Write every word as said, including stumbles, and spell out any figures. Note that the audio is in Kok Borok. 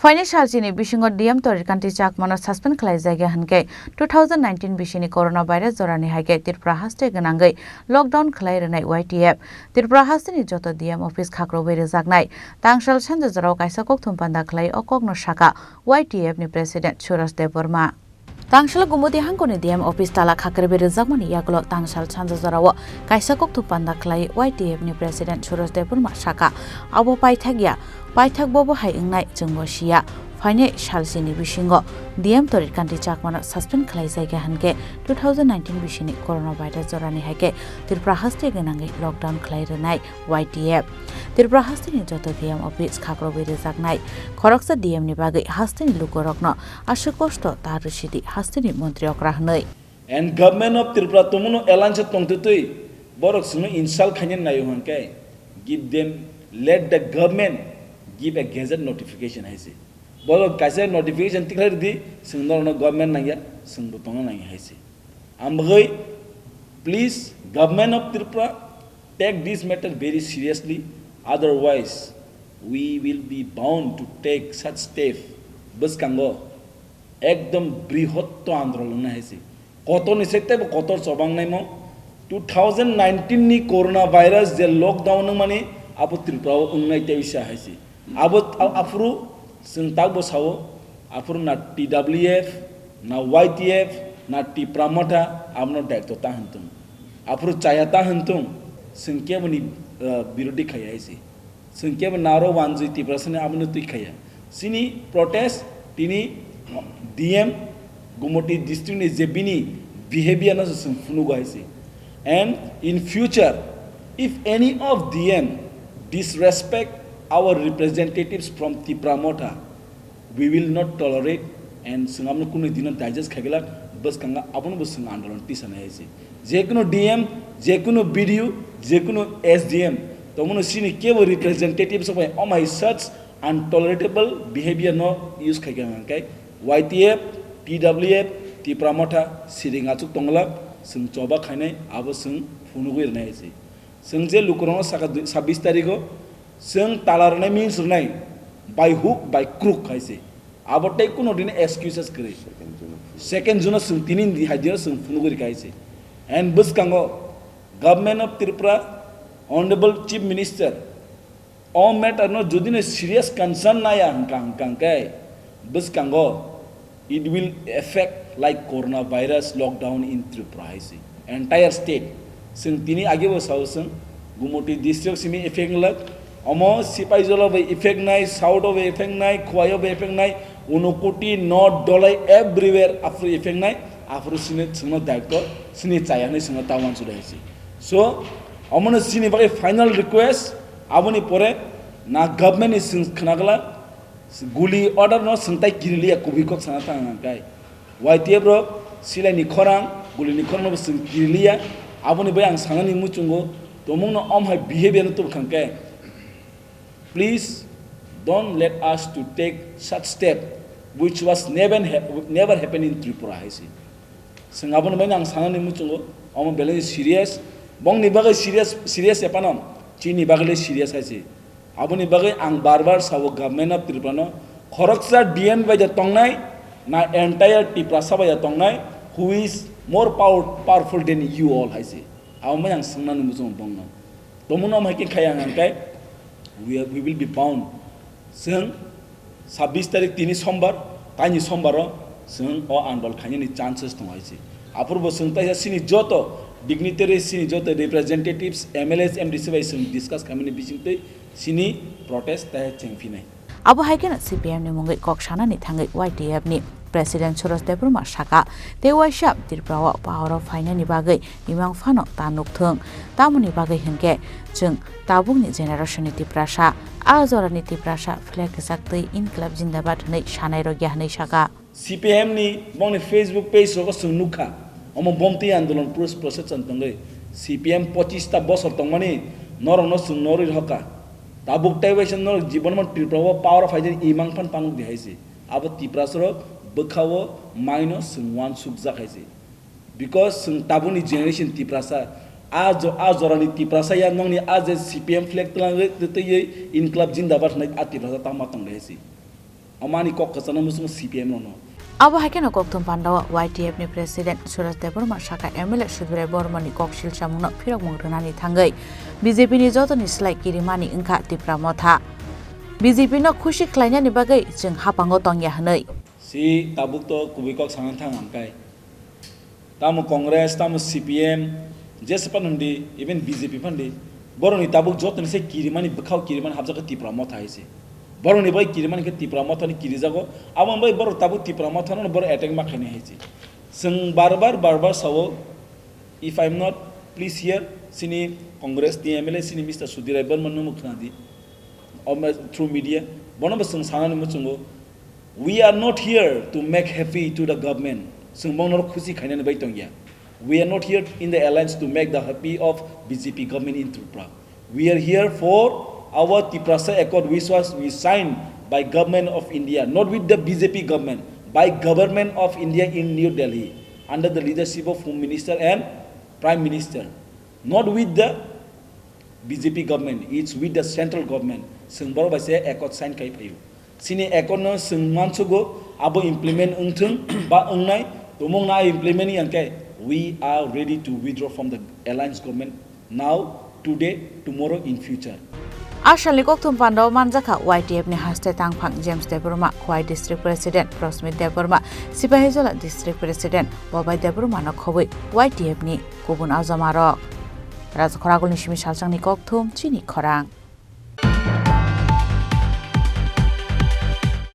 Phainai salchini bisingo D M Torir Kanti Chakmano suspend khlai jagya hinkhe two thousand nineteen bisini coronavirus jorani haikhe Tripura haste gwnangwi lockdown khlai rwnai Y T F. Tripura hasteni joto D M office khakrogwi rwjaknai. Tangsal sanja jorao kaisa kokthum panda khlai o kokno saka Y T F ni President Suraj Debbarma. Tangsal Gumoti hangkoni D M office tala khakrwi rwjakmani yagulo tangsal sanja jorao kaisa kokthum panda khlai Y T F ni President Suraj Debbarma saka, abo paithak ya, paithak bobo hai wngnai chwngbo siya. Phainai salchini bisingo D M Torir Kanti Chakmano suspend khlai jagya hinkhe two thousand nineteen bisini coronavirus jorani haikhe Tripura haste gwnangwi lockdown khlai rwnai Y T F. Tripura hasteni joto D M office khakrogwi rwjaknai. Khoroksa D M ni bagwi hasteni lukurokno aswk kosto ta rwsidi hasteni montri okra hwnwi. And government of Tripura tongmano alliance tongtwtwi borok chwngno insult khaina naio hwnkhe give them, let the government give a gazette notification hai se. Borok kaisa notification tikhlai rwdi, chwng norokno government nangya, chwngbo tongna nangya hai se. Ang bagwi, please, government of Tripura, take this matter very seriously, otherwise we will be bound to take such step. Bwskango ekdom brihotto andolon wngna hai se. Kotor ni se teibo kotor chobang naimo. Two thousand nineteen ni coronavirus je lockdown wngmani abo Tripura o wngnai tei bisa hai se. Abo a-, aphuru chwng takbo sao, aphuru na T W F, na Y T F, na Tipra Motha abono daitw ta hwntung. Aphuru chaya ta hwntung, chwng keboni, uh, birodhi khaiya hai se. Chwng kebo naro wanjwi Tiprasani abono twi khaiya. Chini protest tini D M Gumoti district ni je bini behavior no se chwng phunugo hai se. And in future, if any of D M disrespect our representatives from Tipra Motha, we will not tolerate and chwng abono kunu dino digest khaiglak, bwskango abono bo chwng andolon tisa nai hai se. Jekunu D M, jekunu B D O, jekunu S D M, tongmano chini kebo representative sok bai omai such untolerable behavior no use khaikha hwnkhe Y T F, T W F, Tipra Motha siring achuk tonglak, chwng choba khainai abo chwng phunugwi rwnai hai se. Chwng je lukurokno saka dui, sabbish tarikho chwng tala rwnai, means rwnai, by hook, by crook hai se. Abo tei kuno dini excuses kwrwi. Second June o chwng tini ni hai dino chwng phunugwi rwkha hai se. And bwskango Government of Tripura, Honorable Chief Minister, o matter no jodi no serious concern naya hwnkha hwnkha hwnkhe bwskango it will affect like coronavirus lockdown in Tripura hai se. Entire state. Chwng tini age bo sao chwng Gumoti district simi effect nglak. Omo Sipaijala bai effect nai, South o bai effect nai, Khowai o bai effect nai, Unakoti, North, Dholai, everywhere aphuru effect nai, aphuru sini chwngno daitw, sini chaya hinwi chwngno ta uansukha hai se. So, omono chini bagwi final request, aboni pore na government ni chwng khna glak, guli order no chwng tai kiriliya kubui kok sana thang hwnkhe. Y T F rok silai ni khorang, guli ni khorang no bo chwng kiriliya. Aboni bai ang sanani muchungo, tomung no om hai behavior no tubkhang khe. Please don't let us to take such step which was never, ha-, never happened in Tripura hai se. Chwng aboni bai ang sanani muchungo, omo belai serious. Bongni bagwi serious, serious epano, chini bagwi le serious hai se. Aboni bagwi ang bar bar sao government of Tripura no, khoroksa D M bai da tongnai, na entire Tiprasa bai da tongnai, who is more power-, powerful than you all hai se. Abo mai ang swngnani muchungo bongno. Tomung no hai khe khaya hwnkhe, we are, we will be bound. Chwng sabbish tarik tini sombar, taini sombaro chwng o andol khainani chances tongo hai se. Aphuru bo chwng taisa chini joto dignitaries, chini joto representatives, M L As, M D C bai chwng discuss khaimani bisingtwi chini protest tai chengphinai. Abo hai kheno C P M ni mungwi kok sanani thangwi Y T F ni President Suraj Debbarma saka, tei waisa Tripura o power o phainani bagwi imang phano ta nukthung. Tamoni bagwi hinkhe chwng tabukni generation ni Tiprasa, a jorani Tiprasa flag rwjaktwi Inklab Jindabad hwnwi sanai rwkya hwnwi saka. C P M ni bongni Facebook page rogo chwng nukha, omo bomtwi andolon pros-, procession tongwi. C P M pochista bosor tongmani norokno chwng norwi rwkha. Tabuk tei waisa norok jibon man Tripura o power o phaijak imang phan panuk di hai se. Abo Tiprasa rok bwkha o maino chwng uansukjak hai se. Because chwng tabukni generation Tiprasa, a jo-, a jorani Tiprasa ya nokni a je C P M flag twlangwi twiwi Inklab Jindabad hwnwi a Tiprasa tangma tong hai se. Amani kok kwchangno muchungo C P M rokno. Abo hai kheno kokthum pandao Y T F ni President Suraj Debbarma saka M L A Sudbrai Bormani kok silchamungno phirokmung rwnani thangwi B J P ni jotoni slai kirimani wngkha Tipra Motha. B J P no khusi khlainani bagwi chwng hapango tongya hwnwi. Si tabuk to kubui kok sana thang ang kai. Tamo Congress, tamo C P M, jesa phan hwndi, even B J P phan di. Borokni tabuk jotoni se kirimani bwkhao kirimani habjak khe Tipra Motha hai se. Borokni bai kirimani khe Tipra Motha ni kirijago. Abo bai borok tabuk Tipra Motha no borok attack ma khainai hai se. Chwng bar bar, bar bar sao, if I am not, please hear, sini Congress ni M L A sini Mister Sudhir Rai Barman no khna di. Om-, through media, bono bo chwng sanani muchungo, "We are not here to make happy to the government." Chwng bono khusi khainani bai tongya. "We are not here in the alliance to make the happy of B J P government in Tripura. We are here for our Tiprasa Accord, which was we signed by Government of India, not with the B J P government, by Government of India in New Delhi, under the leadership of Home Minister and Prime Minister, not with the B J P government, it's with the central government." Chwng borok bai se accord sign khai phaio. Chini accord no chwng mansugo, abo implement wngthwng ba wngnai, tumung na implement wngya khe, we are ready to withdraw from the alliance government now, today, tomorrow, in future. A salni kokthum pandao manjakha Y T F ni haste tangphang James Debbarma, Khowai District President Prosmit Debbarma, Sipahijola District President Bobai Debbarma no khobwi Y T F ni kubun ajomarok. Rajakhor Agulni simi salsangni kokthum chini khorang.